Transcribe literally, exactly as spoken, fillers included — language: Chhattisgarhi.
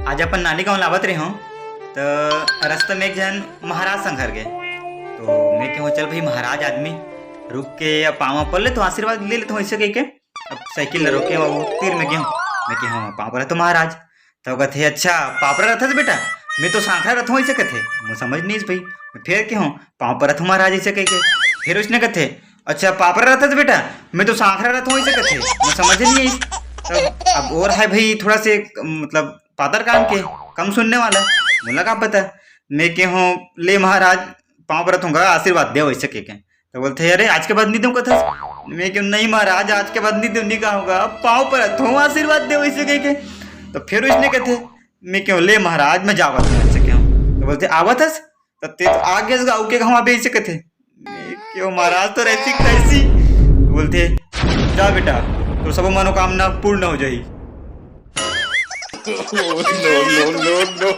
आज अपन नानी गाँव लावत रहे हूँ, तो रस्ता में एक झन महाराज संग घर गए। तो मैं कहूँ, "चल भाई, महाराज आदमी, रुक के अब पाँव पर ले तो आशीर्वाद ले लेता हूँ," ऐसे कह के। अब साइकिल ल रोके, वो तीर में गए हूँ। मैं कहूँ, "पाँव पर तो महाराज।" तो कहते, "अच्छा, पाँव पर रहत हस बेटा?" "मैं तो सांखरा रहत हूँ," ऐसे कहते। मैं समझ नहीं भाई। मैं फिर कहूँ, "पाँव पर रहत हूँ महाराज," ऐसे कह के। फिर उसने कहते, "अच्छा, पाँव पर रहत हस बेटा?" "मैं तो सांखरा रहत हूँ," ऐसे कहते। मैं समझ नहीं आई। तब अब और है भाई, थोड़ा से मतलब पातर काम के, कम सुनने वाला। बोला, "का पता।" मैं कहूँ, "ले महाराज, पाँव पर रहूँगा, आशीर्वाद दे," वैसे कह के। तो बोलते, "अरे, आज के बाद नहीं दूँ कथस।" मैं कहूँ, "नहीं महाराज, आज के बाद नहीं दूँ, नहीं कहूँगा, पाँव पर रहूँ, आशीर्वाद दे," वैसे कह के। तो फिर उसने कहते, मैं कहूँ, "ले महाराज, मैं जावत हूँ," ऐसे कहूँ। तो बोलते, "आवत हस?" तो ते तो आगे गाँव के कहूँ अभी ऐसे कहते। मैं कहूँ, "महाराज तो रहती कैसी?" बोलते, "जा बेटा, तो सब मनोकामना पूर्ण हो जाई।" No, no, no, no।